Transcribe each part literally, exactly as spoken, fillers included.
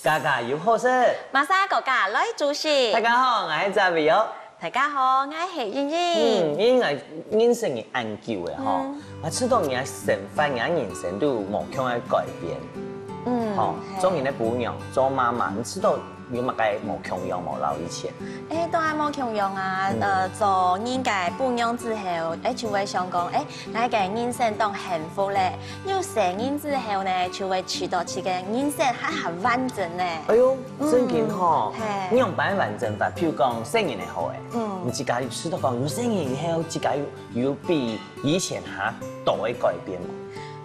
家家有好食，馬上哥哥來煮食。大家好，𠊎係Xavier哦。大家好，𠊎係英英。嗯，因為認識你恁久了吼，嗯。𠊎知道你个生活、你个人生都有無共个改變。嗯，吼，係。做人个餔娘，做媽媽，你知道有麼个無共樣無？摎以前？誒，當然無共樣啊。嗯。呃，做人个餔娘之後，誒，就會想講，誒，𠊎个人生當幸福咧。 有細人之後呢，就會知道自家人生還較完整呢。哎喲，嗯，正經吼，係。你仰般完整法？譬如講細人个好誒，嗯。你自家有知道講有細人以後，自家有，有比以前較大个改變無？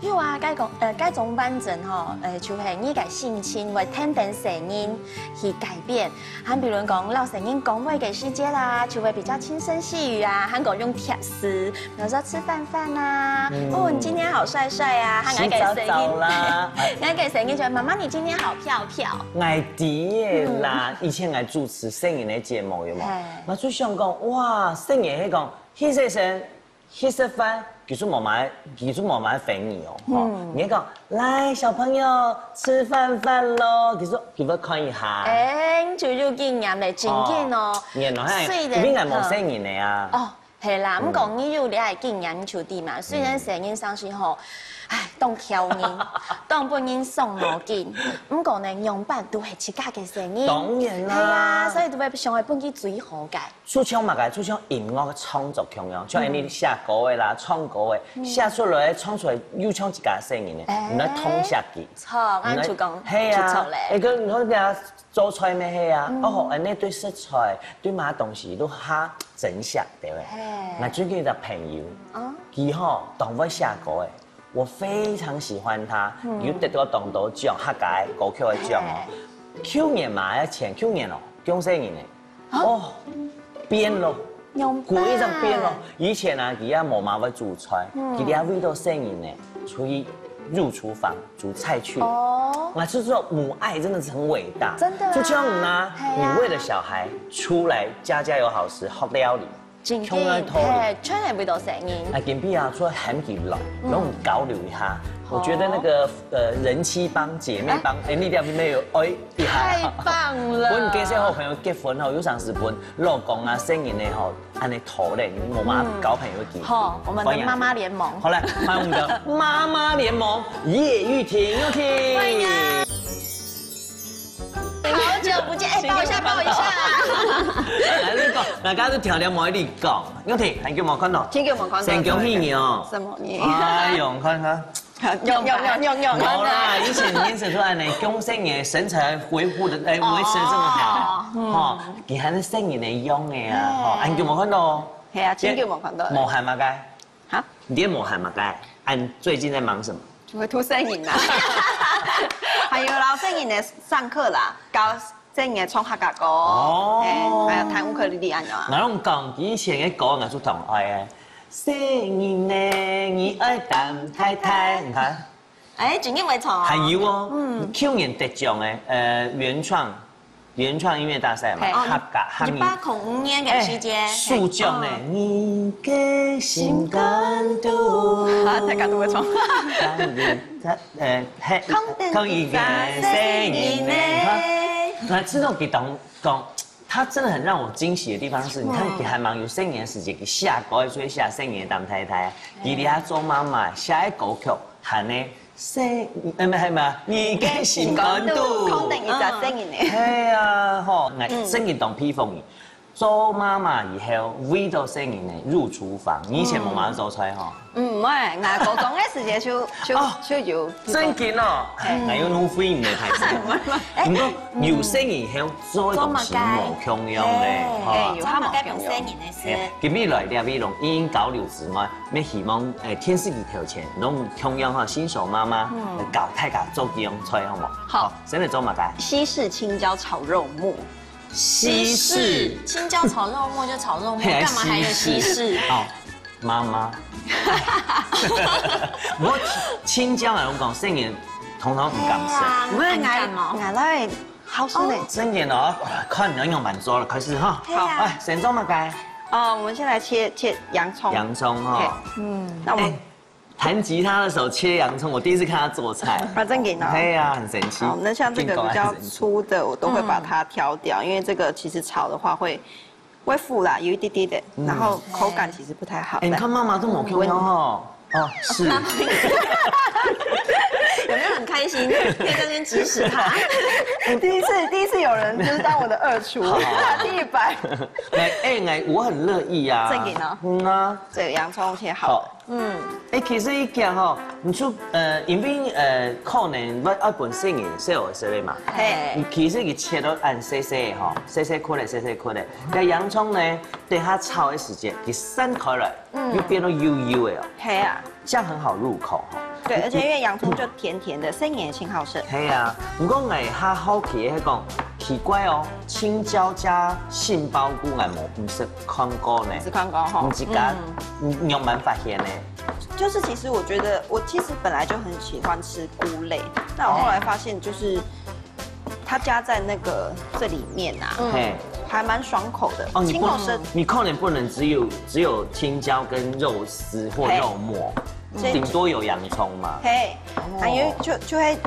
有啊，該講，呃，該種完整吼，呃，就係你个心情會跈等細人去改變。 還比如講，摎細人講話个時節啦，就會比較輕聲細語啊，還講用貼士，比如說吃飯飯啊，嗯。哦，你今天好帥帥啊，還愛給細人，洗澡澡啦。愛給細人就會，媽媽你今天好漂漂。𠊎知个啦，嗯。以前𠊎主持細人个節目有無？係。𠊎就想講，哇，細人係講，去洗身， 去食飯，其實無麼，其實無麼歡喜哦，吼。嗯。你講，來，小朋友，吃飯飯咯，其實佢會看一下。誒，你就有經驗咧，正經哦。哦，原來係，雖然，因為𠊎無細人个啊。哦，係啦，嗯。毋過你有這个經驗就對嘛。雖然細人常時吼，唉，當挑人，當分人傷腦筋，毋過呢，樣般都係自家个細人。當然啦。係啊，所以都會想愛分佢最好个。 就像麼个，就像音樂个創作共樣，像恁呢寫歌个啦、唱歌个，寫出來、唱出來又像自家个聲音呢，哎。你來痛惜佢。著，恁就講，你來，係啊，就著咧。哎，跟你說人家做菜咩係啊，哦，恁呢對食材、對麼个東西都較珍惜，對不對？係。𠊎最近有個朋友，哦。佢吼，當會寫歌个，我非常喜歡他，嗯。有得到當多獎，客家个歌曲个獎哦。係。舊年嘛，還前舊年哦，恭喜你呢。 哦，變咯，仰般？規隻變咯。以前啊，佢也無麼會煮菜，嗯。佢這下為著細人呢，出去入廚房煮菜去。哦。那就是說母愛真的是很偉大。真的啊。就像你啊，係啊。你為了小孩出來家家有好食，學料理，真緊，窮來討你。係，全係為著細人。那今晡日啊，除了喊佢來，嗯。摎你交流一下，我覺得那個，呃，人妻幫、姐妹幫，哎。哎，你這邊有愛 太棒了！分這些好朋友結婚吼，有常時分老公啊、細人个吼，恁呢討論，你無嘛交朋友个機會。好，我們的媽媽聯盟。好，來，歡迎我們的媽媽聯盟，葉玉婷，玉婷。歡迎。好久不見，哎，抱一下，抱一下。來，你講，大家都調調莫一直講，玉婷，很久無看到，很久無看到，先恭喜你哦。什麼你？哎喲，你看看。 有，有，有，有，有，無啦，以前你是說恁呢，恭喜你个身材恢復的，哎，維持得這麼好，哦，嗯。吼，你還是細人个樣个啊，吼，哎。恁久無看到哦。係啊，真久無看到了。無喊麼个？哈？你也無喊麼个？恁最近在忙什麼？就會渡細人啦。還有摎細人仔上課啦，教 細人唱客家歌，哦。哎，還有彈烏克麗麗恁樣啊。𠊎摎你講，以前个歌𠊎就當愛个。細人仔，你愛擔太太，你看。哎，真个會唱啊。還有哦，嗯。舊年得獎个，呃，原創，原創音樂大賽嘛，嘿。客家，客語。一百空五年个時間。哎，受獎呢，哦。你个心肝肚。啊，大家都會唱。當你在 呃，嘿，可以个，細人仔。那這種地方講，它真的很讓我驚喜的地方是，你看，佢還蠻有細人个時節，佢寫歌，所以寫細人个擔太太，佢在遐做媽媽，寫个歌曲，喊呢，細，呃，沒，沒，你个心肝肚。空等一隻細人仔。係啊，吼，𠊎真个當佩服你。 做媽媽以後，為著細人仔入廚房，你以前無麼个做菜吼？嗯，毋會，𠊎高中个時節就，就，哦，就有。正經哦，哎，嗯。𠊎又浪費你个台詞。毋過有細人以後做个東西無共樣咧，嗯。吼。哎，有做麼个分細人仔食？哎，今晡日來這位攏已經交流之外，也希望，哎，電視機頭前攏共樣吼，新手媽媽，嗯。教大家做幾樣菜，好無？好。好，先來做麼个？西式青椒炒肉末。 西式。西式，青椒炒肉末就炒肉末，嘿，幹嘛還有西式？西式。哦，媽媽。毋過青椒啊，𠊎講，細人通常毋敢食。係啊，毋會，𠊎，毋敢哦。𠊎來好食呢。哦。正經哦，看你愛仰般做了，開始哈。係啊。好。哎，先做麼个？哦，我們先來切，切洋蔥。洋蔥哈。嘿。嗯。那我們，哎，弹吉他的时候切洋葱，我第一次看他做菜。啊，真的哦。对呀，很神奇。好，那像这个比较粗的，我都会把它挑掉，因为这个其实炒的话会会苦啦，有一滴滴的，然后口感其实不太好。哎，你看妈妈都没有用哦。哦，是。有没有很开心？可以在那边指使他。第一次，第一次有人就是当我的二厨，第一百。哎哎，我很乐意啊。正经哦。嗯啊。对，洋葱切好了。嗯，哎，其实一讲吼，你就呃，因为呃，可能我爱本身也是有这类嘛。嘿，你其实你切到按细细吼，细细块的，细细块的。那洋葱呢，等它炒的时间，给散开来，又变得幼幼的哦，嘿啊，这样很好入口哈。对，而且因为洋葱就甜甜的，生也挺好吃。嘿啊，不过我还好奇，还讲奇怪哦，青椒加杏鲍菇，我没不是看过呢，是看过吼你自家你有蛮发现呢。就是其实我觉得，我其实本来就很喜欢吃菇类，那我后来发现就是它加在那个这里面啊，嘿，还蛮爽口的，哦，你不挺好吃。你可能不能只有只有青椒跟肉丝或肉末，所以顶多有洋葱嘛。嘿，还有就就会，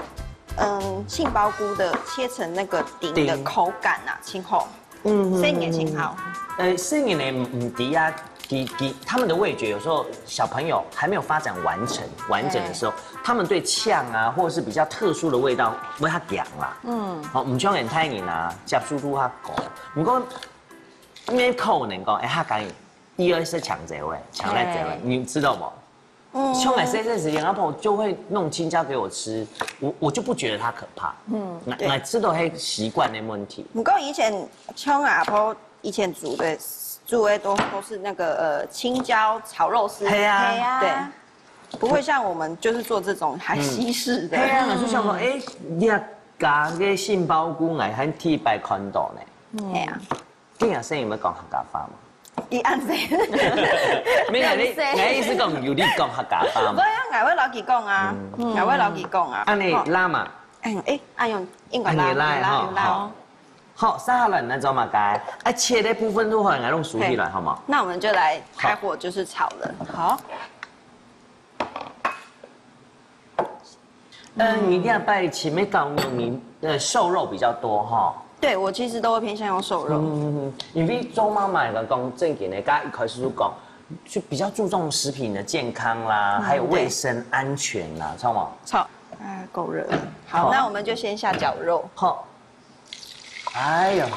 嗯，杏鲍菇的切成那个丁的丁口感啊，挺好，嗯，生也挺好。呃，是你们嗯，底下给给他们的味觉，有时候小朋友还没有发展完成完整的时候，他们对酱啊，或者是比较特殊的味道，不会他讲啦。嗯，好，我们就很太你啊，加速度他讲。不过，因为可能讲，哎，他讲，第二是抢贼味，抢在贼味，你知道吗？嗯，从来这段时间，阿婆就会弄青椒给我吃，我我就不觉得它可怕。嗯，那对那吃都会习惯的问题。不过以前像阿婆以前煮的煮的都都是那个呃青椒炒肉丝，嘿啊对啊，对，不会像我们就是做这种还西式的。对啊，我就想说，哎，你要加个杏鲍菇，我还第一摆看到呢。哎呀，这样声音有没有讲客家话嘛？一按这，没有，你对你的意思讲有你讲客家话嘛？不要，我会老给讲啊，我会老给讲啊。啊，你哦拉嘛，哎哎，哎呦，应该啊，拉你拉哈，有拉好。好，接下来你做嘛该？啊，切的部分都好，来弄熟起来好吗？那我们就来开火，就是炒了。好，嗯，你一定要拜请没搞你你呃瘦肉比较多哈。对我其实都会偏向用瘦肉。嗯，因为做妈妈个讲正经的，刚刚一开始就讲，就比较注重食品的健康啦，还有卫生安全啦，知道吗？炒，哎，够热了。好，那我们就先下绞肉，好，哎呦，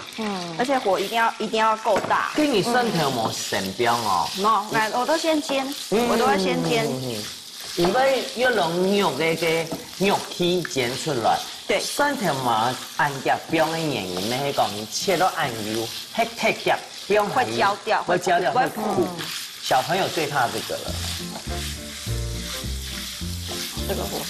而且火一定要一定要够大。给你蒜头没生标哦。喏，来，我都先煎，我都会先煎。因为要用肉个个肉皮煎出来，对蒜头嘛，按脚标的原因，那个讲切到按油，还太脚标会焦掉会焦掉，会会苦。小朋友最怕这个了。这个火。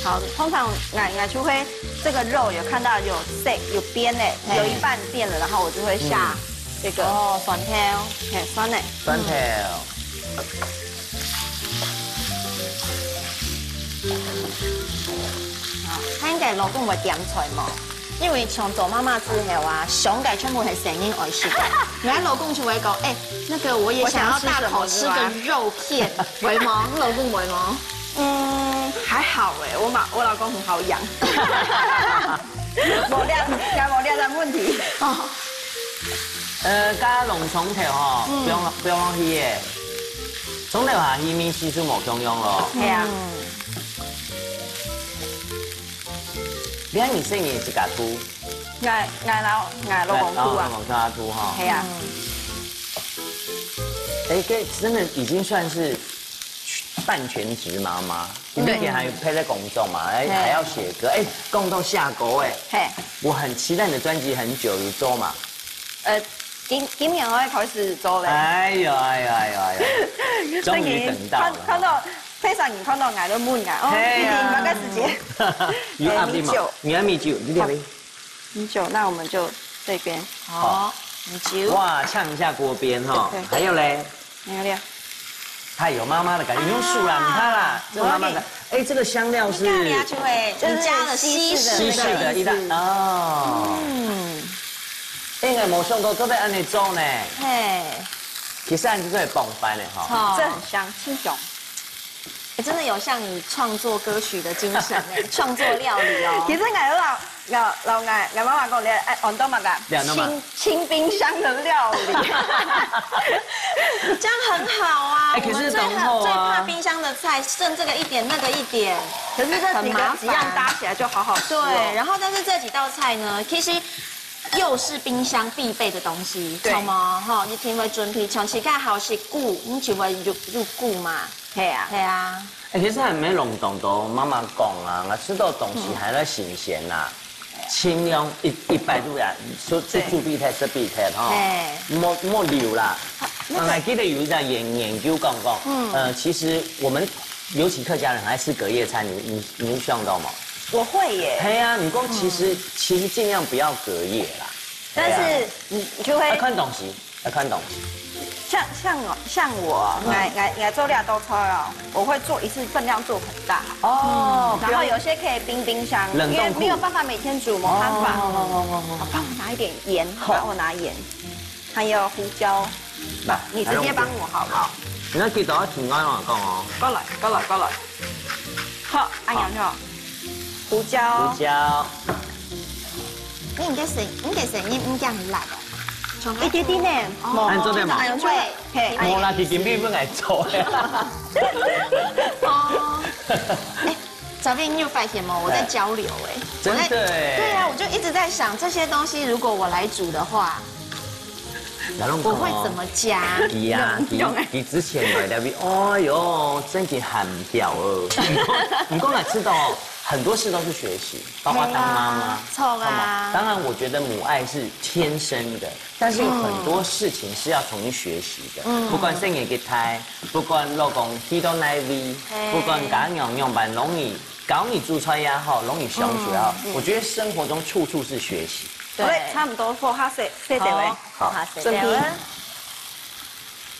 好，通常俺俺就会这个肉有看到有色有边诶，有一半变了，然后我就会下这个哦，蒜头，嘿酸奶。蒜头，好，看个老公会点菜嘛，因为像做妈妈之后啊，想个全部是声音而食。然后老公就会讲，哎，那个我也想要大口吃个肉片，会吗？老公会吗？嗯，还好哎，我老我老公很好养，我料我料的问题。呃，加弄葱头哈，不用不用忘记耶。葱头下去面系数无共样咯。对啊，你看你生意自家煮，俺俺老俺老公煮啊，老公家煮哈。对啊，哎，这真的已经算是半全职妈妈，你每天还有配在工作嘛，还还要写歌，哎，工作下歌哎，嘿，我很期待你的专辑很久，你做嘛？呃，今今年我会开始做嘞。哎呦哎呦哎呦哎呦，终于等到了。看看到非常你看到俺都问俺哦，嘿啊一定大概时间。你阿弟嘛米酒，你阿米酒，你这边米酒，那我们就这边，好，米酒。哇，呛一下锅边哈对。还有嘞，没有了。它有妈妈的感觉，你用手啦，你看啦，这个妈妈的，哎，这个香料是你看人家就会，就是你加了西式西式的意大哦，嗯，应该没想到都被按你做呢。嘿，其實恁樣就會傍飯个吼。哦，這很香，清香。哎，真的有像你創作歌曲的精神哎，創作料理哦。其實𠊎老老老𠊎𠊎媽媽講，你愛安到麼个？你安到麼个清清冰箱的料理。这样很好啊。哎可是我们最等候啊最怕冰箱的菜剩这个一点那个一点，可是這幾很麻烦個幾樣搭起來就好好吃哦。对，然后但是这几道菜呢，其实又是冰箱必备的东西，对好吗？哈，一定会准备，像自家好食久，你就会入入久嘛。係啊，对啊，哎，其實還沒弄懂到媽媽講啊，我吃到東西還在新鮮呐，盡量一一擺就啊，就就對煮備忒，食備忒哈嘿，莫莫留啦。我還記得有一隻研研究講講，嗯，呃，其實我們尤其客家人很愛吃隔夜菜，你你你有想到嗎？我會耶。嘿啊，你講其實其實盡量不要隔夜啦。但是你你就會要看東西，要看東西。像像我像我，來來來做這道菜哦，我會做一次分量做很大，哦，然後有些可以冰冰箱，冷凍庫因為沒有辦法每天煮，沒辦法。哦哦哦哦好，幫我拿一點鹽，好，我拿鹽，還有胡椒，那你直接幫我好了。好，你要記得要聽我講哦。過來過來過來，好，哎呀，你好，胡椒胡，椒，你个声，你个声音唔咁辣哦，从一滴滴呢，哦按做得嘛哎呦，对，嘿，我啦，弟弟妹妹来做呀。哦，哎，小编，你有发现吗？我在交流哎，真的我在哎对啊，我就一直在想这些东西，如果我来煮的话，然后我会怎么加？你啊，你你之前来的，哎呦，真的很屌哦。你讲你讲来知道，很多事都是学习，包括当妈妈。对啊错啊好吗当然，我觉得母爱是天生的，但是有很多事情是要重新学习的。不管生意给胎，不管老公去到哪位，嘿不管家娘娘班容易。教你煮菜也好，容易相处也好，我觉得生活中处处是学习。对好嘞，差不多做下色色的喂，好好，真的的。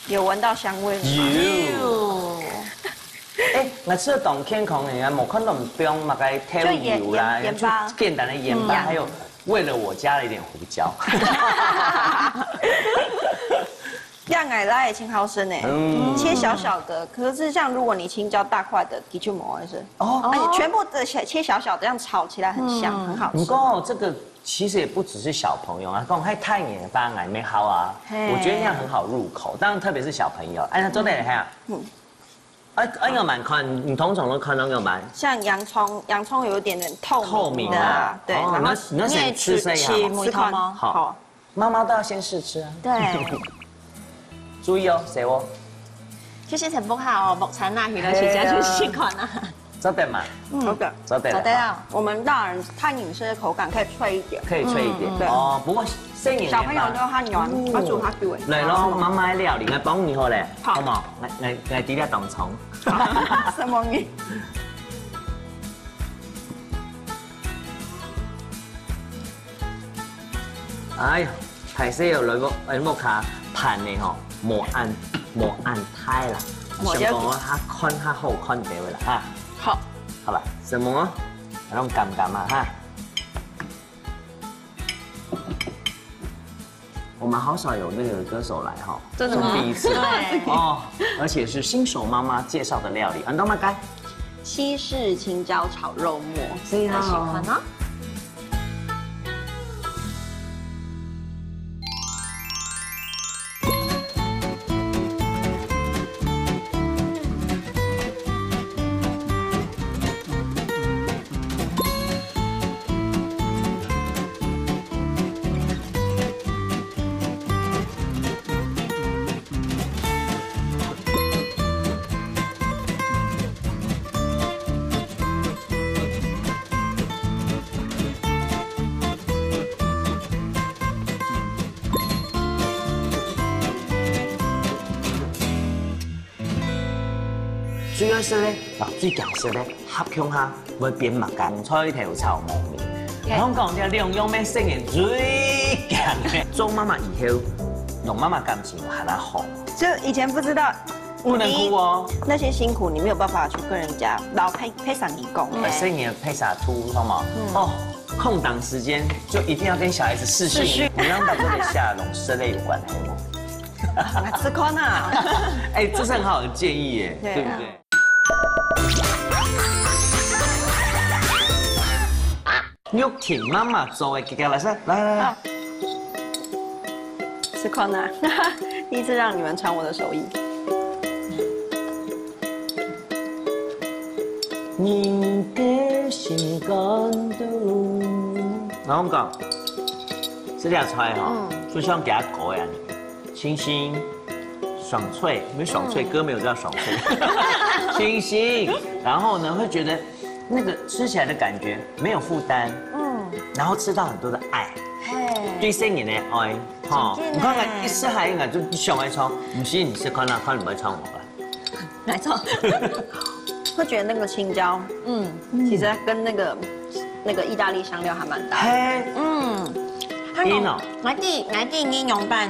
有闻到香味吗？有。哟，哎，我吃的当健康的，你看，我看到不用那个太油啦，就盐盐盐巴就简单的盐巴，还有为了我加了一点胡椒。让奶拉也挺好吃呢，嗯切小小的，可是像如果你青椒大块的，的确不好吃。哦而且全部的切切小小的，这样炒起来很香，很好吃。不过这个其实也不只是小朋友啊，讲还太年大还没好啊，嘿我觉得那样很好入口。当然特别是小朋友，哎，那做得哈，嗯，哎哎，要蛮看，你通常都看到要蛮像洋葱，洋葱有一点点透透明啊的啊，，对，哦然后那那先吃这一下好吗你也吃吃吃看吗好，妈妈都要先试吃啊。对，注意哦，谁哦？其实很不好哦，木餐那去了，其实就习惯了。做得嘛，好的。做得好的啊，我们大人看饮食的口感可以脆一点，可以脆一点嗯哦。不过生意小朋友都很软，要煮它久哎。来咯，妈妈的料理来帮你好嘞，好好吗？来来来，滴点当葱。什么你？哎呀，歹勢哦，來屋來屋下盤呢吼，無恁無恁大啦，無要緊想講我較看較好看一點啦哈，好，好吧，什麼？那種感覺嘛哈。我們好少有那個歌手來哈，真的嗎是第一次對哦，而且是新手媽媽介紹的料理，安到麼个？西式青椒炒肉末，是那喜欢呢？主要係咧，啊，最緊係咧，合共下會變麼个？菜頭炒無味。嘿香港這兩樣咩生意最緊个，做媽媽以後，同媽媽感情有還較好。就以前不知道，不能哭哦。那些辛苦你沒有辦法去跟人家，然後配配上義工。呃，生意配啥出，好嗎？哦，空檔時間就一定要跟小孩子視訊，你讓大家的下攏是類有關係嗎？試看啊。哎，这是很好的建议耶，对啊对不对？玉婷妈妈做的，给大家来噻，来来来，试看啊，第一次让你们尝我的手艺。你的心肝肚。然后讲，这道菜哈，就像给它狗一样，清新、爽脆，没有爽脆，歌没有叫爽脆，清新，然后呢会觉得那个吃起来的感觉没有负担，嗯，然后吃到很多的爱，对生命的爱，哈，你看看一吃还应该就想爱唱，不是你是看到看你们唱我吧。没错，会觉得那个青椒，嗯，其实它跟那个那个意大利香料还蛮搭的。嘿，嗯，你呢？我第我第一用饭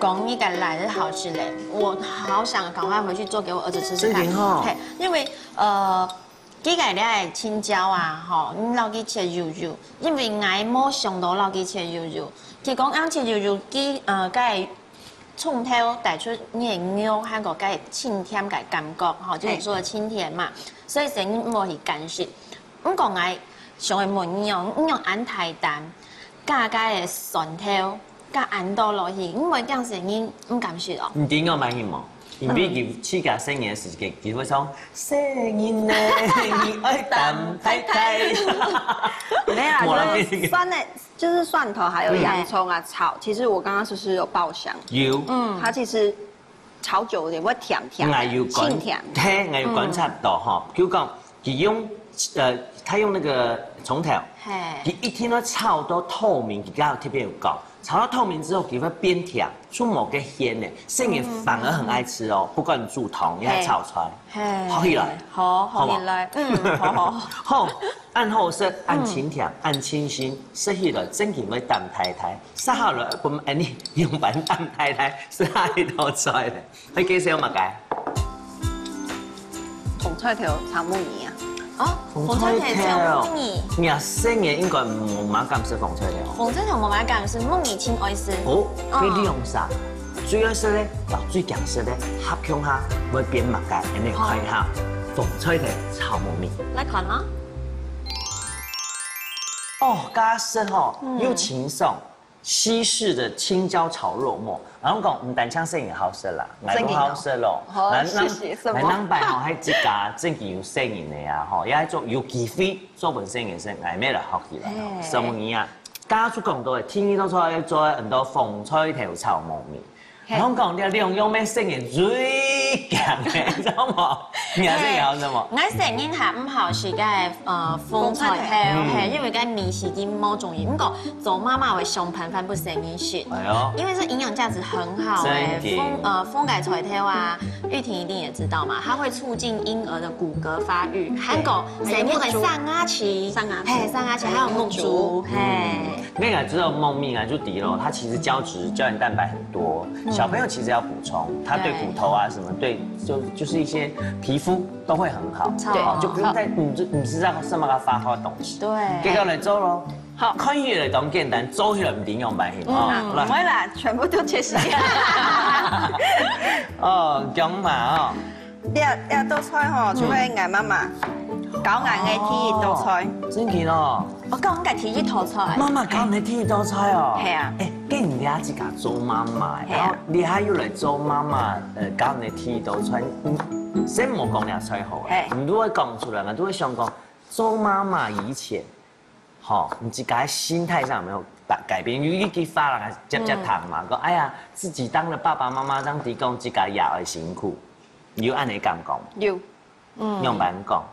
讲一个来是好吃的，我好想赶快回去做给我儿子吃吃看。真的哦嘿，因为呃，这个料的青椒啊，吼，你落去切幼幼，因为我无想到落去切幼幼，其实讲恁切幼幼，佢呃，个 从头带出你个肉，还有个清甜个感觉，哈，就是说清甜嘛，所以声音毋會去干涉。毋过𠊎想要问你哦，你用恁大胆，加个蒜头，加恁多落去，因为这样声音毋敢食哦。你知我买什么？因为佢自家生日的时间，佢会唱生日呢，你爱担太太。没有啦，我来就是蒜的，就是蒜头还有洋葱啊炒。其实我刚刚是不是有爆香？有，嗯，它其实炒久有点会甜甜的，我有观清甜。嘿，我有观察到哈，比如讲，佢用呃，他用那个从头，嘿，佢一定要炒到透明，佢刚刚特别有讲，炒到透明之后，佢会变甜，出某个鲜呢，生日反而很爱吃哦，不管你煮汤也要炒出来。嘿，好起来好，好起来，嗯，好好。好，恁好食，恁清甜，恁清新，食起来真正会担太太。食好了，我们安尼用饭担太太，食下一道菜咧。会介绍么个？红菜头炒木耳啊，哦，红菜头炒木耳。你啊，生日应该无蛮敢食红菜头。红菜头我蛮敢食，木耳真爱食。哦，你利用啥？主要是咧，老最讲是咧，合共下会变么个？安尼看一下，红菜头炒木耳。来看啦。哦，加色吼，又清爽，西式的青椒炒肉末。然后讲，毋单淨生日好食啦，我都好食咯。好南谢谢什么南南北吼，还自家正经有生日的啊，吼，也做有机会做本生日生，我也来好起来吼。哎什么啊？刚刚就讲到的，天气都出来做很多红菜头炒木耳。然后讲你两样咩生日最强的，知道吗？你还是聊什么？我生日还毋好食个呃红菜头，嗯嘿，因为个味是已经无中意。毋过做妈妈会上盘饭不生日食。哎呦，因为这营养价值很好哎、真的风呃风改菜头啊，玉婷一定也知道嘛，它会促进婴儿的骨骼发育，还有生日个上牙齿，上牙齿嘿，上牙齿还有目珠，嘿，那个只有梦蜜啊，就底咯，它其实胶质、胶原蛋白很多，小朋友其实要补充，它对对骨头啊什么，对，就就是一些皮肤都会很好，超好，好就不用再你就你是在什么个发泡的东西，对，给到来做咯。好看起来当简单，做起来毋定用白hin啊。不会啦，全部都切细。哦，讲嘛哦，这这道菜吼，就会俺妈妈教俺个第一道菜。真的哦。我讲个第一道菜，妈妈教你第一道菜哦。嘿啊哎，跟你家自家做妈妈，嘿啊然后你还又来做妈妈，呃，教你第一道菜，嗯，先莫讲你菜好了嘿，你都会讲出来嘛，都会想讲，做妈妈以前，吼，你自家心态上有没有改改变？有一句话啦，接接谈嘛，讲，哎呀，自己当了爸爸妈妈，当提供自家也很辛苦，你有按你讲讲，有，用白讲。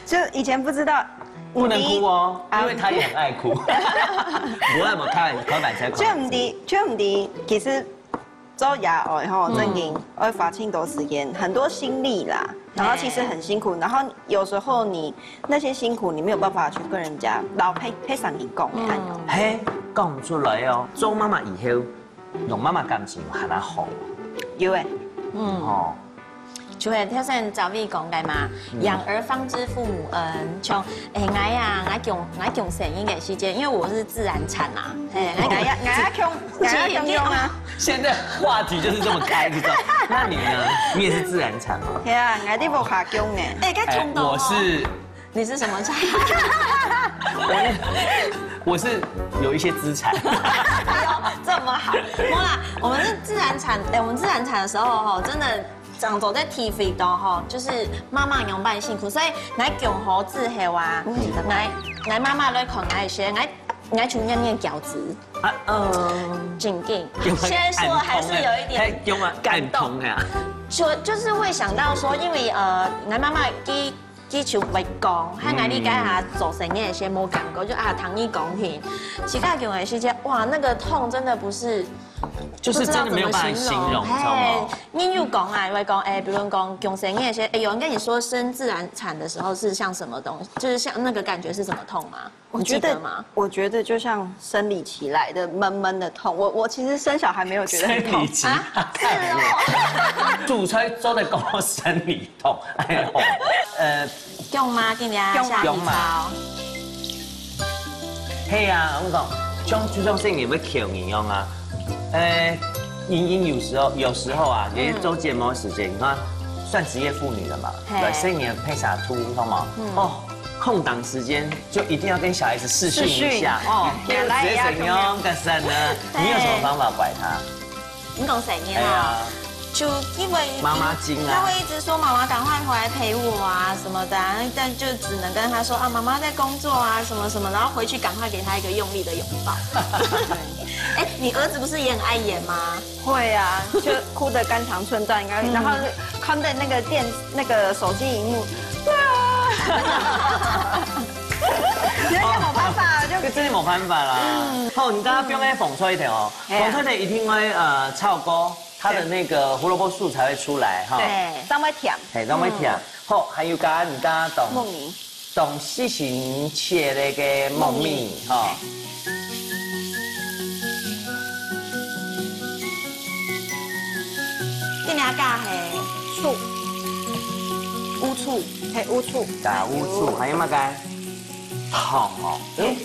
就以前不知道，不能哭哦，啊因为他也很爱哭。不会，我开玩开玩笑，就毋知，就毋知，其实做爺哀吼，正经要花很多时间，很多心力啦。然后其实很辛苦，然后有时候你那些辛苦，你没有办法去跟人家，然后配配上你讲的按样。嘿，讲出来哦，做妈妈以后，同妈妈感情有还蛮好有诶，哦。就係頭先Javi講个嘛，養兒方知父母恩，像，誒，𠊎啊，𠊎降，𠊎降細人个時節，因為我是自然產嘛，嘿，𠊎，𠊎也，𠊎也降，𠊎也降降啊。現在話題就是這麼開，你知道？那你呢？你也是自然產嗎？係啊，𠊎在屋下降呢。誒，該降到哦。我是你是什麼產？我是有一些資產，哎呦，這麼好。沒啦，我們是自然產，哎，我們自然產的時候吼，真的長走在體會到吼，就是媽媽仰般辛苦，所以來降好之後啊，來來媽媽來看𠊎个時，來來就念念餃子，啊，嗯，緊緊有，沒有雖然說還是有一點很痛欸，有沒有感動很痛啊？就就是會想到說，因為呃，來媽媽第 佢就會講，喊𠊎這下做生理个時無感覺，就啊，聽你講起，自家降个時節，哇，那個痛真的不是，就是真的沒有辦法形容，不知道怎麼形容。你知道嗎？嘿，你有講啊，會講，哎，比如講降生个時，哎，有人跟你說生自然產的時候是像什麼東西，就是像那個感覺是什麼痛嗎？我覺得你記得嗎？我覺得就像生理期來的悶悶的痛。我我其實生小孩沒有覺得很痛生理，期，啊，是哦。主菜做得講生理痛，哎呦，呃，降嗎？今天降嗎下體操。係啊，我講，像就像細人會求你一樣啊，呃，瑩瑩有時候有時候啊，也是做節目的時間，你看，算職業婦女了嘛，嘿對，細人配啥圖，好嗎？哦，空檔時間就一定要跟小孩子視訊一下，視訊哦看來呀誰怎樣幹啥呢？你有什麼方法拐他？你講生理哎呀哈，就因為媽媽經啊他會一直說媽媽趕快回來陪我啊什麼的啊，但就只能跟他說啊，媽媽在工作啊什麼什麼，然後回去趕快給他一個用力的擁抱。哎，你兒子不是也很愛演嗎？會啊，就哭得肝腸寸斷，應該，然後就看在那個電那個手機螢幕，對啊，有點沒辦法，就這真的沒辦法啦。哦，你剛剛放那紅菜頭哦，哎呀紅菜頭一定會呃炒過，它的那個胡蘿蔔素才會出來哈。對，這樣會甜。嘿，這樣會甜。好，還有剛剛你剛剛懂木耳，懂細心切那個木耳哈。今天加係醋，烏醋，係烏醋，加烏醋，還有麼个？糖哦。嗯，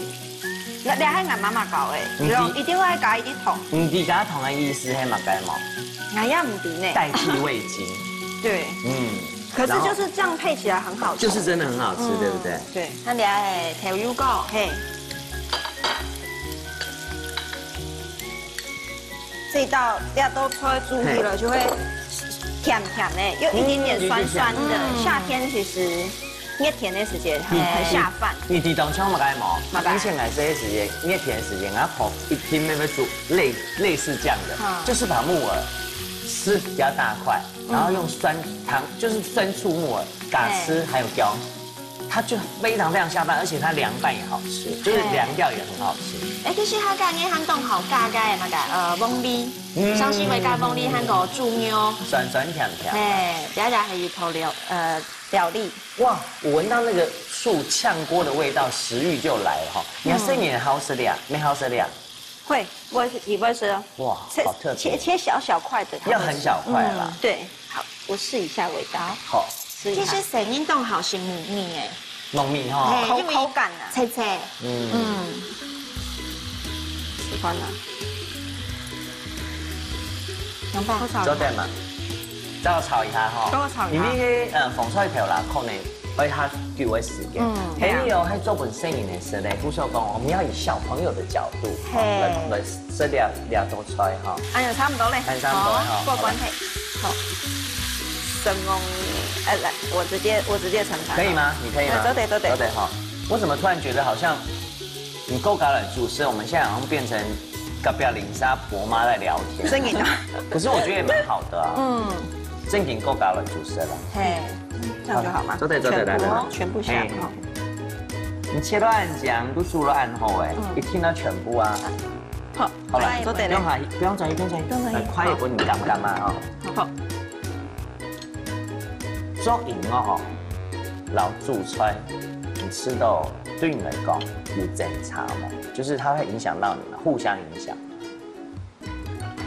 那你還係媽媽教个，嗯然後一定要加一點糖，你知加糖的意思係麼个無？哎呀，毋知呢。代替味精。對，嗯，可是就是這樣配起來很好吃。就是真的很好吃，對不對？對，那你還係豆油膏，嘿。這道這道菜煮起來就會甜甜的，又一點點酸酸的。嗯夏天其實熱天的時節很很下飯。你知當像麼个無？麼个以前𠊎細个時節，熱天的時節，𠊎婆一定會煮類類似這樣的，嗯就是把木耳撕比較大塊，然後用酸糖，就是酸醋木耳，打汁還有薑，它就非常非常下飯，而且它涼拌也好吃，就是涼掉也很好吃。哎，其實佢加个還當好加个麼个，呃，黃梨，像係會加黃梨還有豬肉，酸酸甜甜。嘿，這也係一道料，呃，料理。哇，我聞到那個醋嗆鍋的味道，食慾就來了哈。你看細人好食啊，無好食啊？會，我也是，也會吃哦。哇，切好特別，切切小小塊的，要很小塊啦。對，好，我試一下味道。好，試一下其實。細人當好食木耳誒，濃味哈。口嘿因為口感啊脆脆，嗯，嗯，喜歡啊。能吧？做得嘛，再炒一下哈。幫我炒一下因為呃紅菜頭啦，可能愛較久的時間。嗯還有還做本細人的食咧，不是講我們要以小朋友的角度嘿來來食這這道菜哈。哎呀，差不多咧。哎差不多哈好，過關嘿。好。什麼？哎，來，我直接我直接盛盤。可以？嗎？你可以嗎？哎做得做得做得哈。我怎麼突然覺得好像你夠高了，主持人，我們現在好像變成隔壁鄰舍婆媽在聊天。真的啊。可是我覺得也蠻好的啊。嗯，正經夠高了，主持人了。嘿，這樣就好嗎？做得做得，全部來來來，全部下。嘿好。你切到恁靚，都煮到恁好哎，一定要全部啊。好，好了，來做得咧不用。懷疑，不用懷疑，不用懷疑，不用懷疑很快也不你敢干嘛哦。好。做營哦吼，老主菜，你吃到對你來講有爭差嗎？就是它會影響到你嗎？互相影響。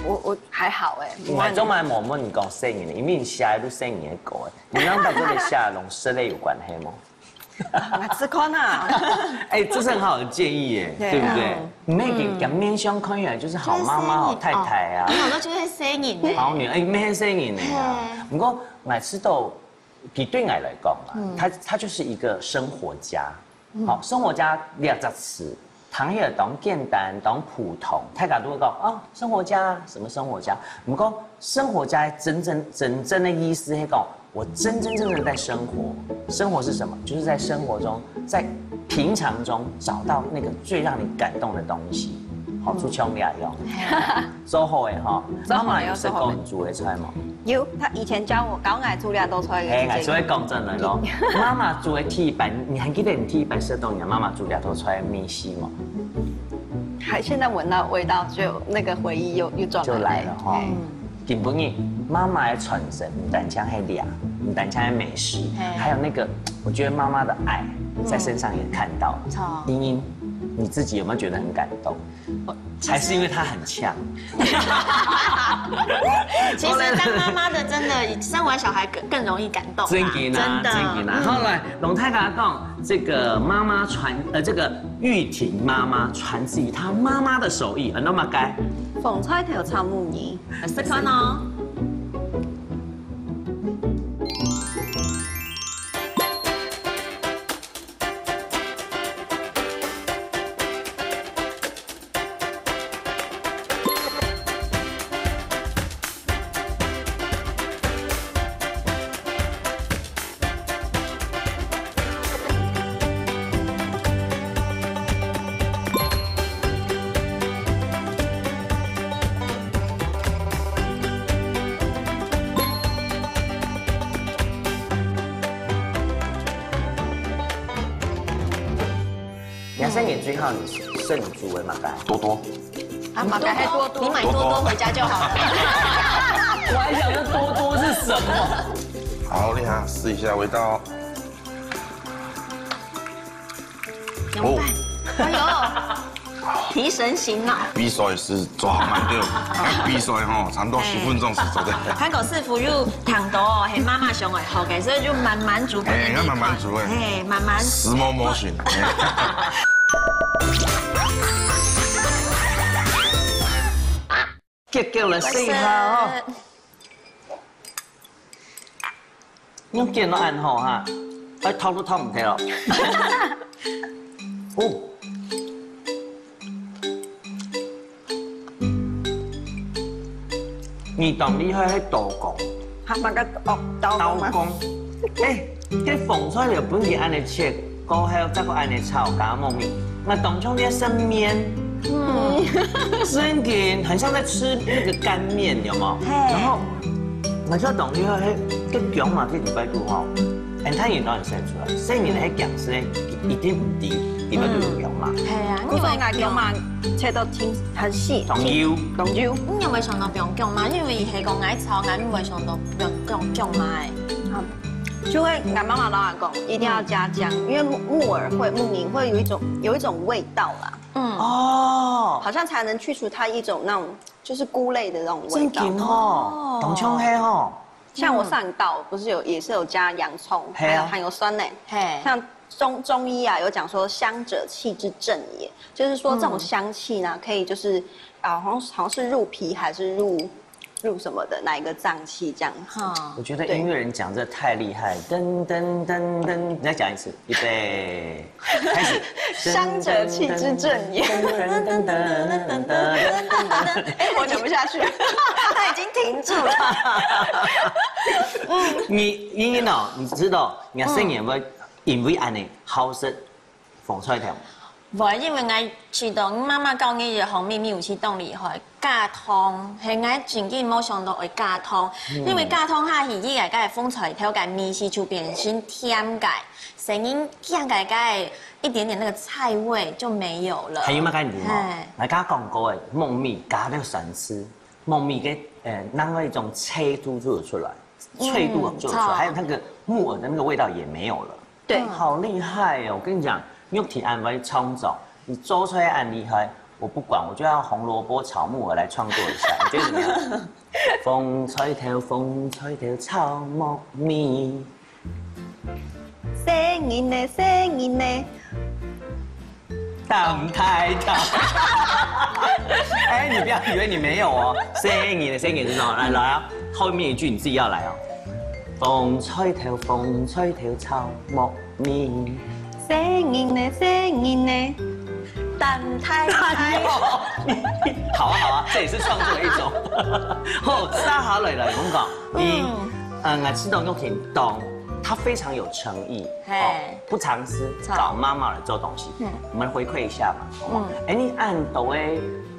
我我还好哎，我还你还做乜無問你講細人呢？因為你寫都細人个歌，你那把這个寫攏食个有關係無？我吃看啊。哎，这是很好的建议耶，对啊对不对？你那个表面上看起来就是好妈妈、好太太啊你，好多就会 say 你呢。好女儿，哎，没人 say 你呢啊。不过我知道，比对我来讲啊，他他就是一个生活家。好，生活家这个词，谈也当简单、当普通，大家都会讲哦，生活家什么生活家。不过生活家真正真正的意思是讲，我真真正正在生活。生活是什么？就是在生活中，在平常中找到那个最让你感动的东西。好，出腔了用，做好的哈。妈妈有食过你煮的菜吗？有，他以前教我，教我煮了多菜。哎，所以讲真的咯，妈妈煮的第一摆，你还记得你第一摆食到你妈妈煮了多菜的味道吗？还现在闻到味道，就那个回忆又又转就来了哈哎。今晡日妈妈的传承，不单单是料，不单单是美食，还有那个，我觉得妈妈的爱在身上也看到了。错茵茵，你自己有没有觉得很感动？还是因为她很强？其实当妈妈的，真的生完小孩更更容易感动啊。真的啊，真的，真的啊。好，来，龙太太讲，这个妈妈传，呃，这个玉婷妈妈传自于她妈妈的手艺，很多嘛该。红菜头炒木耳，试看哦。你看三年最后你剩你煮的嘛该。多多，啊，马该还多多，你买多多回家就好了。我还想说多多是什么？好，你看试一下味道。怎么办？哎呦，提神醒脑。比赛是做好慢对，比赛吼，差不多十分钟是做得。韩国师傅又谈到哦，嘿，妈妈想要好个，所以就慢慢煮。哎，要慢慢煮哎嘿，慢慢。 Slow motion。结局了，试一下哦。用电脑按好哈，哎，偷都偷唔掉。哦。你当厉害，还刀工。他那个哦，刀刀工吗？工。哎，这红菜头本来按呢切，过后再过按呢炒，加木耳，那当中那生面，嗯，真的很像在吃那个干面，有没有？嘿然后，那个东西还这姜嘛，这礼拜度哈，哎，他也当然生出来，所以你那些姜丝呢，一定不低，礼拜度有姜嘛。系啊，可是我拿给我妈切到挺很细，当油，当油。你有没有想到不用姜嘛？因为伊系讲爱炒，俺没有想到不用姜姜嘛。就会跟妈妈老板讲，一定要加姜，因为木木耳会木耳会有一种有一种味道啦，嗯，哦，好像才能去除它一种那种就是菇类的那种味真道。紧哦，当冲黑哦。像我上一道不是有也是有加洋葱，嘿啊还有还有酸奶，嘿，像中中医啊有讲说香者气之正也，就是说这种香气呢，可以就是啊好像好像是入脾还是入入什么的哪一个脏器这样子。哈，我觉得音乐人讲这太厉害，噔噔噔噔，你再讲一次，预备，开始。香者气之正也噔噔噔噔噔噔噔。哎，我讲不下去，他已经停住了。你你哦，你知道，你看生年会因为安尼好食红菜条，无，因为我知道，妈妈教你一个好秘密，有去当厉害，加汤，系我真正没想到会加汤，因为加汤下去，伊个个红菜条个味道就变成甜个，声音甜个个一点点那个菜味就没有了。还有没有跟你讲？嘿来，刚刚讲过的，木耳加那个酸醋，木耳跟呃，那个一种脆度做得出来，脆度做得出来，嗯还有那个木耳的那个味道也没有了。对好厉害哦！我跟你讲，玉婷安排创作，你做出来很厉害。我不管，我就要红萝卜炒木耳来创作一下，你觉得怎么样？紅菜頭，紅菜頭炒木耳。細人仔，細人仔，擔大頭。哎，你不要以为你没有哦，細人仔，細人仔是什么？来，来啊，后面一句你自己要来哦。紅菜頭，紅菜頭炒木耳。 細人仔，細人仔，擔大頭。好啊，好啊，这也是创作的一种。好，接下來來，我講，你，嗯。呃，𠊎知道玉婷當，她非常有诚意，嘿。哦，不藏私，找妈妈來做东西。嗯。我们回馈一下嘛，好吗？嗯。哎，你恁多个，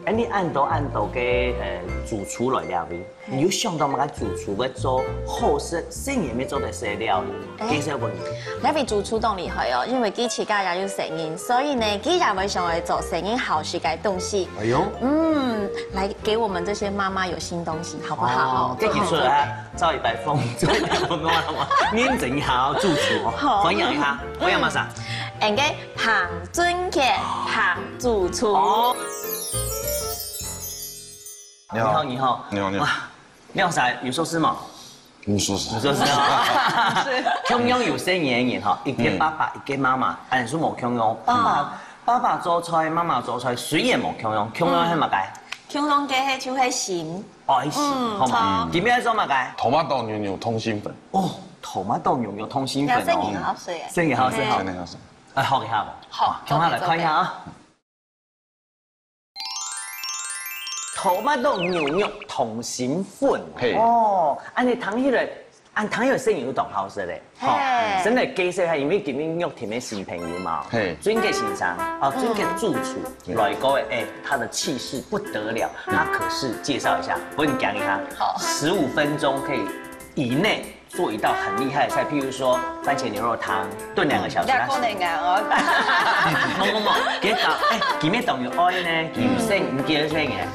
哎，你恁多恁多个，呃，主廚來料理， 你有想到麼个主廚會做好食，細人仔做得食个料理？哎。介紹分你。這位主廚當厲害哦，因為佢自家也有細人，所以呢，佢也會想愛做細人好食个東西。哎喲。嗯，來給我們這些媽媽有新東西，好不好？哦，這個出來啊，照一百封，做一百封，認真一下哦，主廚哦，好。歡迎一下，歡迎馬上。嗯。應該彭俊傑，彭主廚。哦。 你好。你好，你好。你好，你好。哇，你好，有收視嗎？有收視。有收視啊。是。共樣有細人仔吼，一个爸爸，嗯。一个媽媽，恁樣係無共樣。爸爸，嗯。爸爸做菜，媽媽做菜，雖然無共樣，共樣係麼个？嗯。共樣个係就係心。哦，係心，嗯，好嘛。著。今日愛做麼个？Tomato牛肉通心粉。哦，tomato牛肉通心粉哦。要細人仔好食耶。細人仔好食吼。嗯。細人仔好食。哎，學一下無？好，好，共下來看一下啊。 Tomato牛肉通心粉。嘿。哦，恁樣聽起來，恁聽起來細人仔有當好食咧。吼，嘿。真个介紹一下，因為今日玉婷个新朋友嘛，嘿。俊傑先生，哦，嗯。俊傑主廚，對。來過，哎，他的氣勢不得了，嗯。他可是介紹一下，分你講一下，好。十五分鐘可以以內 做一道很厲害的菜，譬如說番茄牛肉湯，燉兩個小時。嗯，這可能啊，哦。無，無，無，佢講，哎，佢乜當有愛呢，佢有細，嗯。你幾多細人？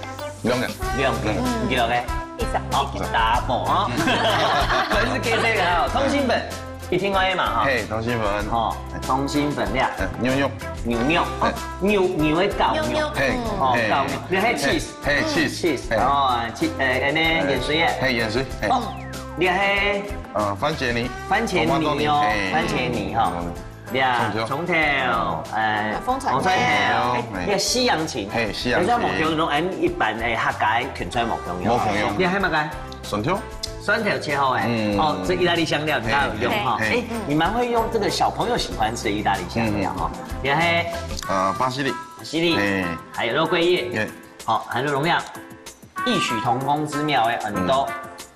兩個。兩個，嗯。你幾多個？一隻。好，一隻。Double啊。嗯。粉絲給這個啊，通心粉，一定愛嘛哈。嘿，通心粉。哦，通心粉了。嗯，牛肉。牛肉，哦，嘿。牛，牛的膏，牛肉。牛肉，嘿，嗯。哦，嘿。膏，你還有cheese。 嘿，cheese，cheese，嘿。哦，cheese，呃，恁樣，嘿，鹽水啊。嘿，鹽水，嘿。哦，你還，呃，番茄泥，番茄泥哦，tomato泥，嘿。番茄泥哈。嗯。你啊，蔥頭。蔥頭，呃，紅菜頭。紅菜頭，哎，嘿。你啊，西洋芹。嘿，西洋芹。你知道無共樣，恁一般的客家芹菜無共樣。無共樣。你還麼个？蒜頭。蒜頭切好哎。嗯。哦，這義大利香料你看有用哈。嘿，嘿。哎，你蠻會用這個小朋友喜歡吃的義大利香料哈。嗯。你還，呃，巴西利。 西里，嘿。還有肉桂葉，耶。好，還有農藥，異曲同工之妙的，很多嗯。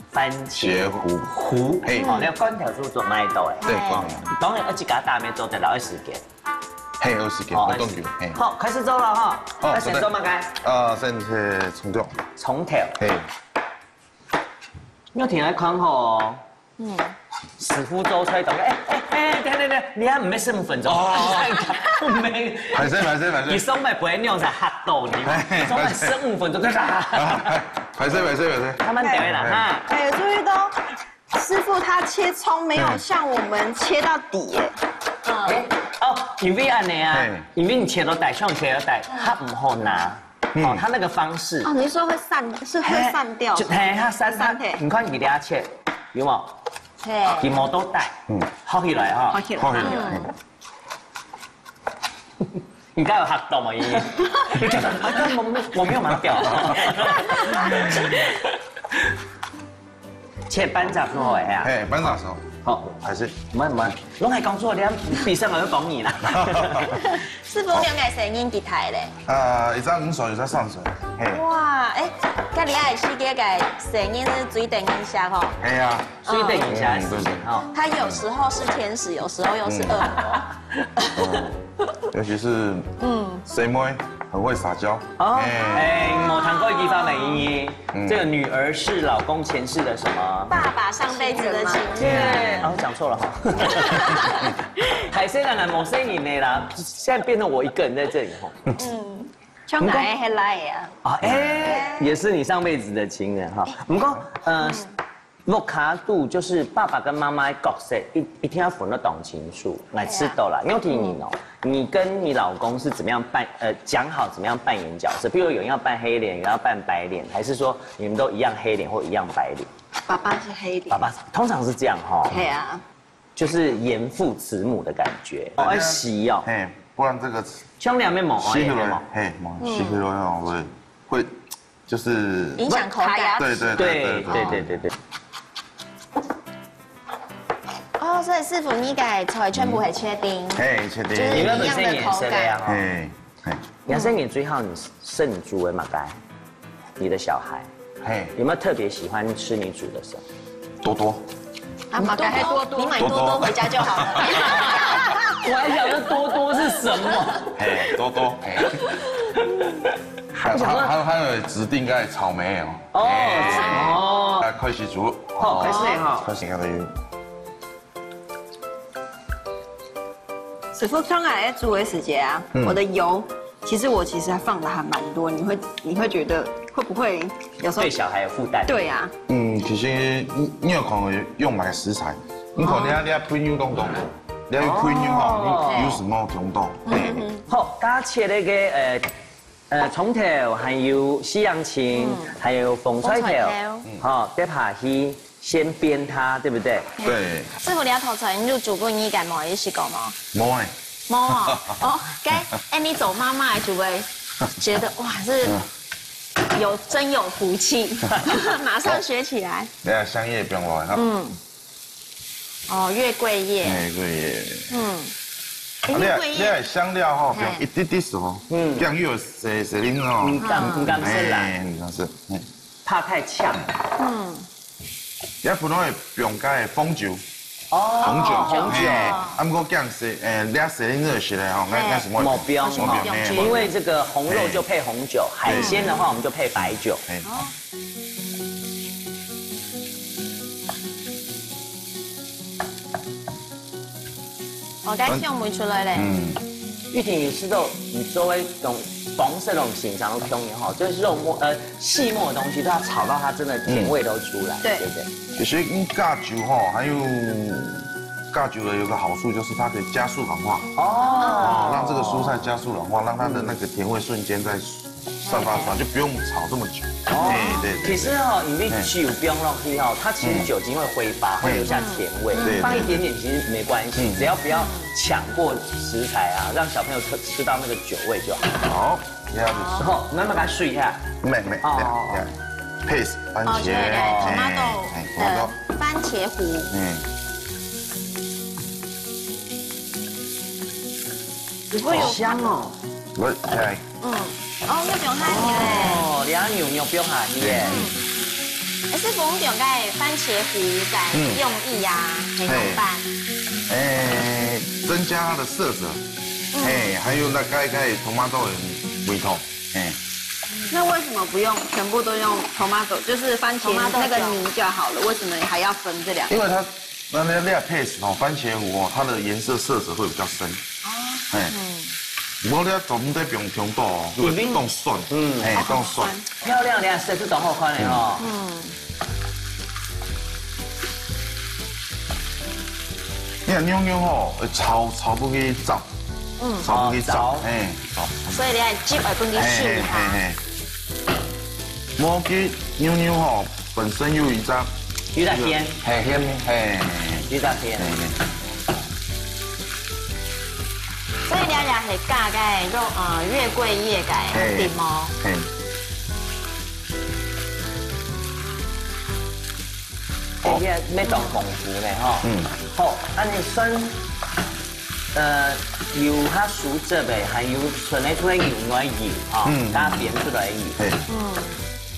番茄茄糊。糊，嘿。好，那罐頭是不是做賣到的？對，罐頭。當然，而且給它大面做得了二十个。嘿，二十个，好，我懂了，嘿。好，開始做了哈。哦，那先做麼个？呃，先切蔥頭。蔥頭。嘿。 玉婷愛看好哦。嗯。師傅做菜當，哎，哎，哎，等，等，等，你還毋係十五分鐘？哦。毋係。歹勢，歹勢，歹勢。你上擺不會那樣子嚇到你，嘿，嘿，上擺十五分鐘，就是啊。歹勢，歹勢，歹勢。慢慢調啦，哈。哎，注意到師傅他切蔥沒有像我們切到底耶。嗯。哎，哦，因為恁樣啊，嘿。因為你切到底，像切到底，它毋好拿。 嗯。哦，它那個方式。哦，你是說會散，是會散掉？嘿，就，嘿，它散，散掉。它，你看佢這樣切，有無？嘿。佢無到底。嗯。好起來哈。好起來。好起來，嗯。嗯。你剛有嚇到嗎？你，你就是，啊，我沒有，我沒有拿掉。 切半隻就好个啊。嘿，半隻就好。好。還係？慢慢，攏還講錯了，比上來就講你啦。師傅，你个細人幾大咧？啊，一隻五歲，一隻三歲。嘿。哇，哎，該你个世界个細人係最得人惜吼。嘿啊。最得人惜个事情吼。嗯，對，對。他有時候是天使，有時候又是惡魔。嗯。嗯。 尤其是，嗯。細妹很會撒嬌。哦，嘿。哎，我談過一句話美英英，嗯。這個女兒是老公前世的什麼？爸爸上輩子的情人。對，啊，我講錯了哈。還是當然某些年的啦，現在變成我一個人在這裡哈。嗯，像哪一些來呀？啊，哎，也是你上輩子的情人哈。不過，呃，嗯。屋下肚就是爸爸跟媽媽的角色一一定要分得當清楚，來知道啦。尤其你哦，你跟你老公是怎麼樣扮呃講好怎麼樣扮演角色？譬如有人要扮黑臉，有人要扮白臉，還是說你們都一樣黑臉或一樣白臉？爸爸是黑臉。爸爸通常是這樣哈，係啊，就是嚴父慈母的感覺。哦，愛洗哦，嘿，不然這個洗兄弟妹妹哦，起來，嘿，洗起來哦，會會就是影響口感。對對對对对对对。哦，所以師傅，你个菜全部係切丁，嘿，切丁，就是你們本身顏色的呀，哈。嘿嘿，顏色你最好你是你煮的嘛，该，你的小孩嘿，有沒有特別喜歡吃你煮的什麼？多多，啊，買多多，你買多多回家就好了。我還想說多多是什麼？嘿，多多，嘿，還還還還有指定个草莓哦，哦嘿哦，啊，開始煮，好，開始哈。開始个。師傅，像來煮的時節啊，我的油其實我其實還放的還蠻多，你會你會覺得會不會有時候對小孩有負擔。對啊，嗯，其實你你有可能用買食材，你可能你你配料當多，你要配料吼，你有時無中到，嘿，好，加切那個呃呃蔥頭，還有西洋芹，還有紅菜頭，紅菜頭好，跌下去先煸它，對不對？對，師傅，你个頭先有煮過你个無？有試過無？無誒，無哦，哦，該，哎，你做媽媽就會覺得哇，是有真有福氣，馬上學起來。你看香葉放落來哈，哦，月桂葉，哎，對耶，嗯，哎，啊你月桂葉，看你看香料吼，嘿放一滴滴水哦，嗯放有細細粒哦，嗯，敢不敢吃啦？哎，你看是，嗯，怕太嗆。也本來會放个紅酒，哦，紅酒，紅酒。哎，啊，不過這樣是，哎，你細粒就係咧吼，那那什麼，無放無放，嘿因為這個紅肉就配紅酒，海鮮的話我們就配白酒。哎，哦，該香味出來咧。嗯。玉婷，你吃到你周圍那種黃色那種形狀都香的哈，就是肉末呃細末的東西都要炒到它真的甜味都出來，對對不對？其實用加酒吼，還有加酒的有個好處就是它可以加速軟化，哦哦，讓這個蔬菜加速軟化，讓它的那個甜味瞬間再散發出來，就不用炒這麼久。哦哎，對對。其實哦，你那酒不用落去哦，它其實酒精會揮發，會留下甜味，對放一點點其實沒關係，只要不要搶過食材啊，讓小朋友吃吃到那個酒味就好。好，這樣子，然後慢慢給它水一下，沒沒，哦這樣這樣，paste番茄，哦，對對，tomato，哎，tomato，呃，番茄糊，嗯，你會有香哦。我來，嗯，哦，那種它耶。哦，你要牛牛不用下去耶。哎，師傅，你用該番茄糊个用意啊，係仰般？哎，增加它的色澤，哎，還有那該該tomato的味道，哎，那為什麼不用全部都用tomato，就是番茄 tomato 那個泥就好了？為什麼還要分這兩個？因為它那那那paste哦，番茄糊哦，它的顏色色澤會比較深，哎，無你做毋得放傷多哦，會當酸，嗯，哎，當酸。漂亮，你看色是當好看的哦。你看牛肉吼，會炒炒不去燥，嗯，炒不去燥哦，燥，哎，燥，所以你愛汁愛分佢哎哎收下。哎哎，無佢牛肉吼本身有一隻有點鹹，嘿鹹嘿，有點鹹。嘿所以你這係加个肉呃月桂葉个嘿點哦。嘿，今天要當功夫呢哈。嗯，好，恁樣算，呃，油較收汁个，還有純个出來油愛油哈，嗯加煸出來油。嘿，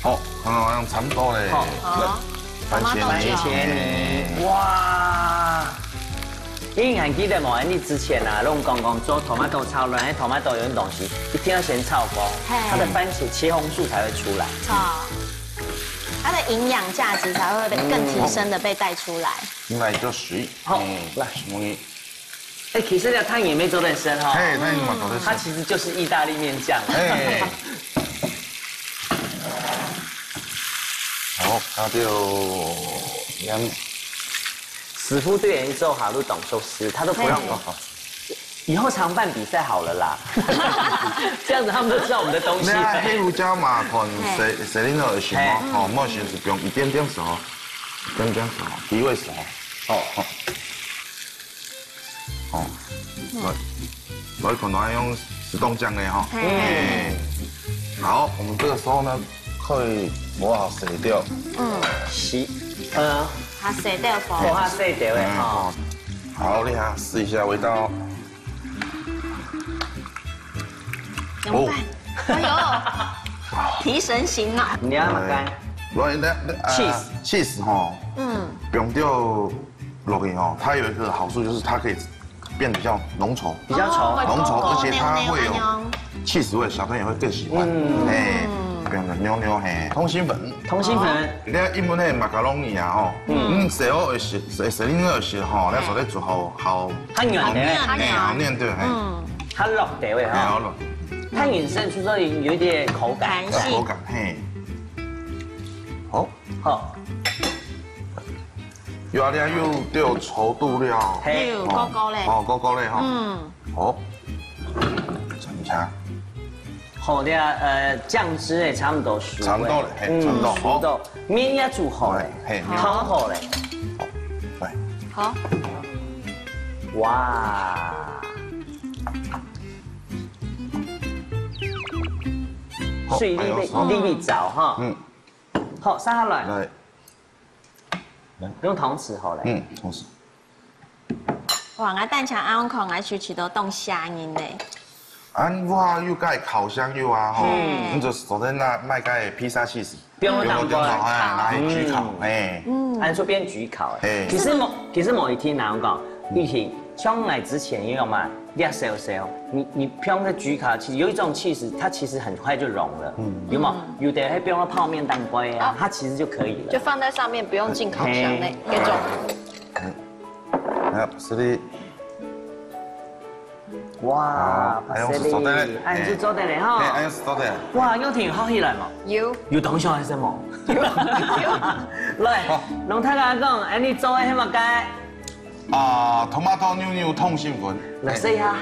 好，看到好像差不多咧，好好，番茄泥，番茄泥，哇！你還記得無？你之前啊，攏講講做tomato炒卵，那tomato有種東西，一定要先炒過，嘿它的番茄茄紅素才會出來。炒，它的營養價值才會被更提升的被帶出來。應該就水，好嗯來容易，哎，其實這湯也沒做得很深哈，嘿，那你嘛做得它其實就是意大利麵醬。嘿，好，那就师傅對人做好都懂收拾，他都不让我。以後常辦比賽好了啦，这样子他们都知道我们的东西。没有啊，黑胡椒嘛，可能嘿谁谁领导的时嘿候，哦，莫先是用一点点熟，一点点熟，提味熟。哦，哦，来，来，可能要用食冻酱的哈。嘿哎，好，我们这个时候呢，可以磨好水掉。洗，呃，好，水掉做不？下水掉的哈。好，你看试一下味道。怎么办？哎呦，提神醒脑。你要么干？来，那那呃 cheese cheese 哈，嗯，不用掉落去哈，它有一个好处就是它可以变比较浓稠，比较稠哦浓稠，而且它会有那样 cheese 味，小朋友会更喜欢。嗯哎，不用了，牛牛嘿，通心粉。通心粉，你看英文那个 macaroni 啊，吼，嗯，谁会写谁谁另外写吼，那时候在煮好好它软的，哎，好念对，哎，嗯，它落掉的哎，好哈，了，它引申出说有一点口感。弹性口。感嘿。好，好，有啊，你看又都有稠度了，嘿又高高嘞。哦，高高嘞哈，嗯，好，尝一下，好的，呃，酱汁也差不多熟了，差不多了嘿嗯差不多熟到面也煮好了，嘿，汤好了，来，好，哇，好水里还有什么面里面找哈，嗯，好，上下来，来，用汤匙好了，嗯，同时，哇，我等下阿公看，𠊎手指都冻下人嘞。啊，哇，又盖烤箱又啊吼，你就昨天那卖盖披萨 cheese，不用当不用当官，哎，拿来焗烤，哎，按说变焗烤哎嘿。其实某其实某一天哪，我讲，玉婷，像来之前也有嘛，你要烧烧，你你平常在焗烤，其实有一种 cheese，它其实很快就融了，有吗？有的还不用泡面蛋糕啊，它其实就可以了。就放在上面，不用进烤箱内那种。啊，所以哇好，还用手做的嘞哎，你就做得嘞哎，哈还。用手做的，哇，玉婷好起来嘛，有有东西还是什么？来，龙太太讲，哎，你做的什么该？啊，tomato 牛牛通心粉，来试一下。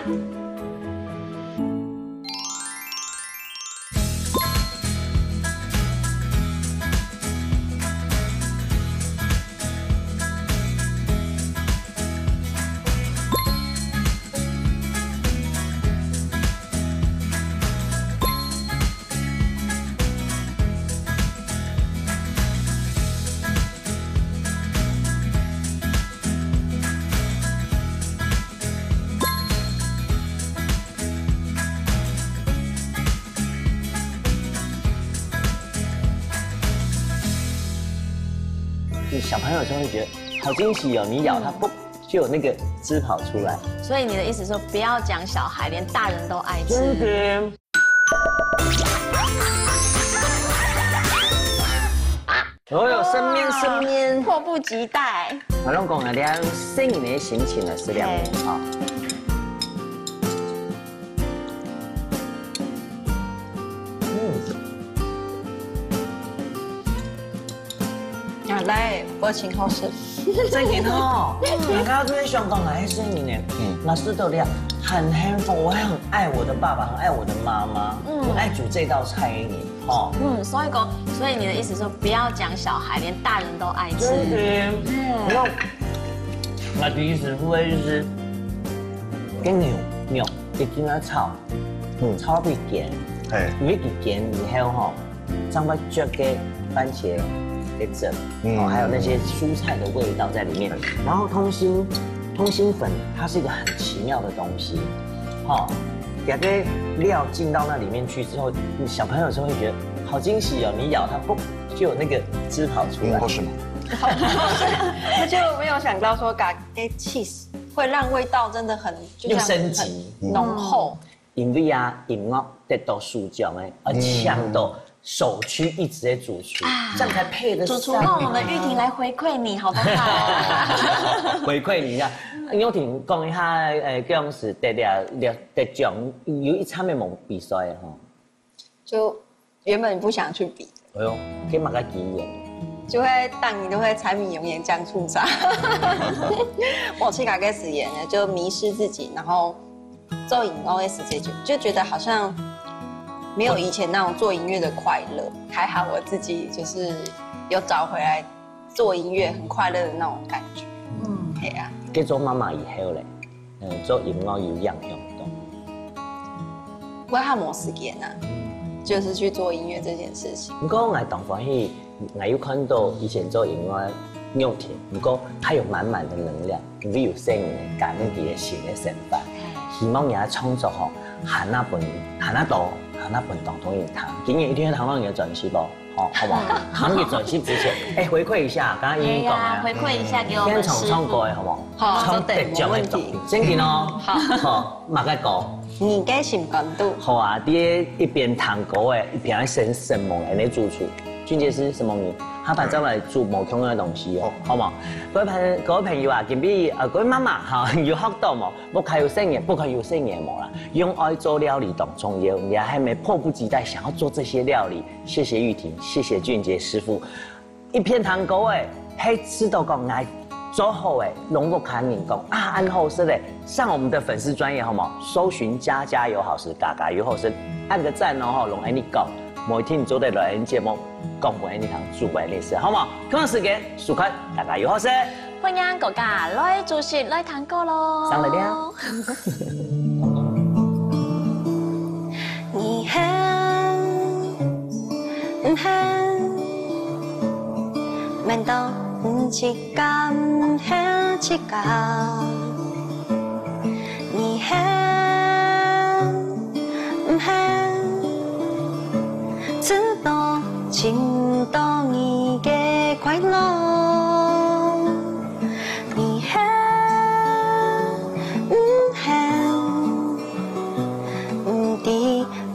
小朋友就会觉得好惊喜哦！你咬它，嘣，就有那个汁跑出来。所以你的意思说，不要讲小孩，连大人都爱吃。的。哦哟，生面生面，迫不及待。我拢讲啊，你要用生人的心情来吃两面哈。嗯。啊，来，我请好吃。真的哦，人家都在香港还是你呢？嗯，老师都这样，很幸福，我很爱我的爸爸，很爱我的妈妈，我爱煮这道菜给你，哦。嗯，所以讲，所以你的意思说，不要讲小孩，连大人都爱吃。真的，那那第一次会就是跟牛牛一定要炒，嗯，炒比咸，哎，因为比咸以后哈，上面就给番茄给整，嗯哦，还有那些蔬菜的味道在里面。然后通心通心粉它是一个很奇妙的东西，哈，给它料进到那里面去之后，小朋友就会觉得好惊喜哦！你咬它，嘣，就有那个汁跑出来嗯，。为什么？他就没有想到说，加个 cheese 会让味道真的很就像又升级很浓厚。因为啊，音乐得到书奖哎，而抢到首屈一指的主厨，这样才配得上。主厨，那我们玉婷来回馈你好不好？回馈你一下，玉婷讲一下，呃，这样子得了得得奖，有一场没有比赛哈。就原本不想去比，哎呦，给马个机缘。就會當然都會柴米油鹽醬醋茶。無自家个時間呢，就迷失自己，然後做音樂个時間就，就覺得好像沒有以前那種做音樂的快樂。還好我自己就是有找回來做音樂很快樂的那種感覺。嗯，對啊。該做媽媽以後咧，嗯，做音樂有影響到？我還無時間啊，就是去做音樂這件事情。毋過𠊎當歡喜，𠊎有看到以前做音樂个肉體，毋過佢有滿滿的能量，因為有細人仔感恩佢个新个生活。希望你个創作吼，還那分，還那多，還那分當多人聽。今年一定要聽到你个專輯哦。 好，好不好？當你專輯之前，哎，回饋一下，剛剛英英講啊，哎呀，回饋一下給我們現場唱歌的好不好？好，唱得獎的作品，沒問題。正經哦。好。好，馬上講。你个心肝肚。好啊，第一，一邊唱歌的，一邊先承蒙恁呢主廚，俊傑是承蒙你，下擺再來煮無共樣个東西哦，好不好？各位朋，各位朋友啊，今晡日，呃，各位媽媽哈，有學到無？ 不管有細人，不管有細人無啦，用愛做料理當重要。你還沒迫不及待想要做這些料理，謝謝玉婷，謝謝俊傑師傅。一片糖糕哎，還知道講來做好哎，攏屋下人講啊，恁好食嘞，上我們的粉絲專頁好不好？搜尋家家有好食，家家有好食，按個讚哦，吼，攏恁呢講，每天做得來恁節目，講分恁呢聽，煮分恁呢食，好不好？共樣時間，收看家家有好食。 歡迎大家來煮食來聽歌囉。上來了。你喊，毋喊，難道毋自家毋喊自家？你喊，毋喊，知道尋到你个快樂。 你喊，毋喊，毋知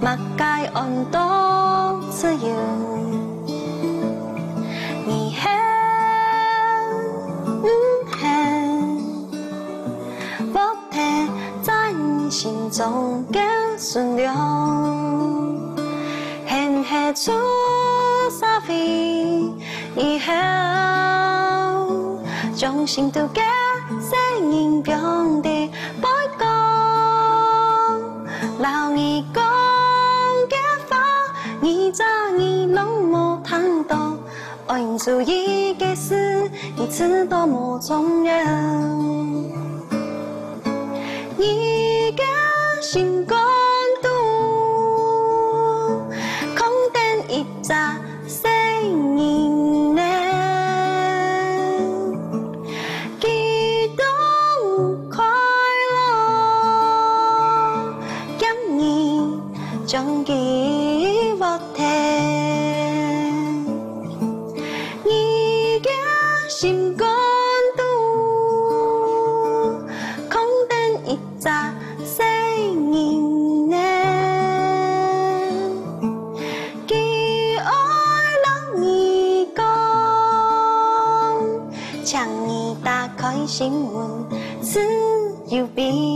麼个安到自由。你喊，毋喊，活忒在你心中个存量。現係出社會 以後，將心肚个細人放在背角，摎你講个話，你早已攏無聽到。愛注意个事，你知道無重要。你个心肝肚，空等一隻 細人仔，佢當快樂，今日將佢活忒。你个心肝肚，空等一 隻細人仔，佢愛摎你講，請你打開心門，自由飛。